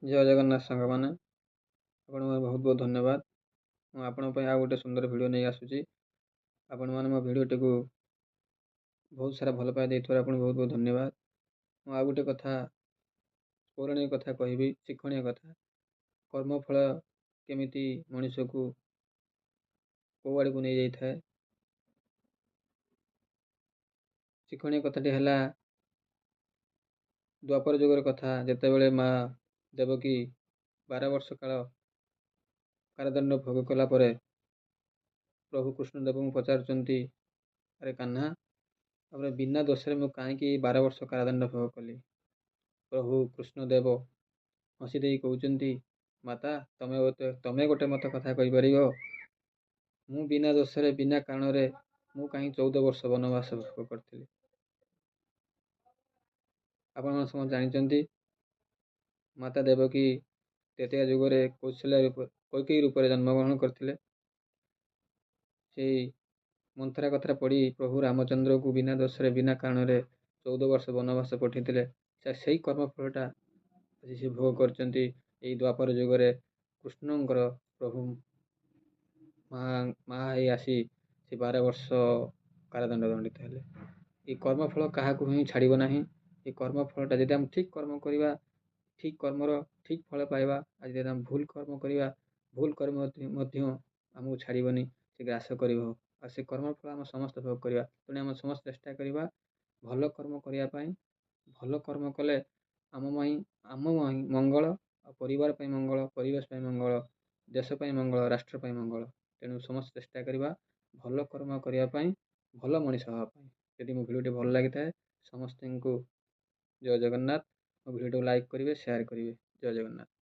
ଜୟ ଜଗନ୍ନାଥ ସାଙ୍ଗମାନେ, ଆପଣଙ୍କୁ ବହୁତ ବହୁତ ଧନ୍ୟବାଦ। ମୁଁ ଆପଣଙ୍କ ପାଇଁ ଆଉ ଗୋଟେ ସୁନ୍ଦର ଭିଡ଼ିଓ ନେଇ ଆସୁଛି। ଆପଣମାନେ ମୋ ଭିଡ଼ିଓଟିକୁ ବହୁତ ସାରା ଭଲ ପାଇବା ଦେଇଥିବାରୁ ଆପଣଙ୍କୁ ବହୁତ ବହୁତ ଧନ୍ୟବାଦ। ମୁଁ ଆଉ ଗୋଟେ କଥା, ପୌରାଣିକ କଥା କହିବି, ଶିକ୍ଷଣୀୟ କଥା। କର୍ମଫଳ କେମିତି ମଣିଷକୁ କେଉଁ ଆଡ଼କୁ ନେଇଯାଇଥାଏ। ଶିକ୍ଷଣୀୟ କଥାଟି ହେଲା ଦ୍ୱାପର ଯୁଗର କଥା, ଯେତେବେଳେ ମା ଦେବକୀ 12 ବର୍ଷ କାଳ କାରାଦଣ୍ଡ ଭୋଗ କଲା ପରେ ପ୍ରଭୁ କୃଷ୍ଣ ଦେବଙ୍କୁ ପଚାରୁଛନ୍ତି, ଆରେ କାହ୍ନା, ତାପରେ ବିନା ଦୋଷରେ ମୁଁ କାହିଁକି 12 ବର୍ଷ କାରାଦଣ୍ଡ ଭୋଗ କଲି? ପ୍ରଭୁ କୃଷ୍ଣ ଦେବ ହସି ଦେଇ କହୁଛନ୍ତି, ମାତା, ତମେ ଗୋଟେ ମୋତେ କଥା କହିପାରିବ? ମୁଁ ବିନା ଦୋଷରେ ବିନା କାରଣରେ ମୁଁ କାହିଁ 14 ବର୍ଷ ବନବାସ ଭୋଗ କରିଥିଲି? ଆପଣମାନେ ସମସ୍ତେ ଜାଣିଛନ୍ତି, ମାତା ଦେବକୀ ତ୍ରେତୟା ଯୁଗରେ କୌଶଲ୍ୟା ରୂପ, କୈକେୟୀ ରୂପରେ ଜନ୍ମଗ୍ରହଣ କରିଥିଲେ। ସେଇ ମନ୍ଥରା କଥାରେ ପଡ଼ି ପ୍ରଭୁ ରାମଚନ୍ଦ୍ରକୁ ବିନା ଦୋଷରେ ବିନା କାରଣରେ 14 ବର୍ଷ ବନବାସ ପଠାଇଥିଲେ। ସେଇ କର୍ମଫଳଟା ଆଜି ସେ ଭୋଗ କରିଛନ୍ତି ଏଇ ଦ୍ୱାପର ଯୁଗରେ। କୃଷ୍ଣଙ୍କର ପ୍ରଭୁ ମା ହେଇ ଆସି ସେ 12 ବର୍ଷ କାରାଦଣ୍ଡ ଦଣ୍ଡିତ ହେଲେ। ଏଇ କର୍ମଫଳ କାହାକୁ ହିଁ ଛାଡ଼ିବ ନାହିଁ। ଏ କର୍ମଫଳଟା ଯଦି ଆମେ ଠିକ୍ କର୍ମ କରିବା, ଠିକ୍ କର୍ମର ଠିକ୍ ଫଳ ପାଇବା। ଆଜି ଯଦି ଆମେ ଭୁଲ କର୍ମ କରିବା, ଭୁଲ କର୍ମ ମଧ୍ୟ ଆମକୁ ଛାଡ଼ିବନି, ସେ ଗ୍ରାସ କରିବ। ଆଉ ସେ କର୍ମଫଳ ଆମେ ସମସ୍ତେ ଭୋଗ କରିବା। ତେଣୁ ଆମେ ସମସ୍ତେ ଚେଷ୍ଟା କରିବା ଭଲ କର୍ମ କରିବା ପାଇଁ। ଭଲ କର୍ମ କଲେ ଆମ ପାଇଁ ମଙ୍ଗଳ, ଆଉ ପରିବାର ପାଇଁ ମଙ୍ଗଳ, ପରିବେଶ ପାଇଁ ମଙ୍ଗଳ, ଦେଶ ପାଇଁ ମଙ୍ଗଳ, ରାଷ୍ଟ୍ର ପାଇଁ ମଙ୍ଗଳ। ତେଣୁ ସମସ୍ତେ ଚେଷ୍ଟା କରିବା ଭଲ କର୍ମ କରିବା ପାଇଁ, ଭଲ ମଣିଷ ହେବା ପାଇଁ। ଯଦି ମୋ ଭିଡ଼ିଓଟି ଭଲ ଲାଗିଥାଏ, ସମସ୍ତଙ୍କୁ ଜୟ ଜଗନ୍ନାଥ। ମୋ ଭିଡ଼ିଓଟିକୁ ଲାଇକ୍ କରିବେ, ସେୟାର କରିବେ। ଜୟ ଜଗନ୍ନାଥ।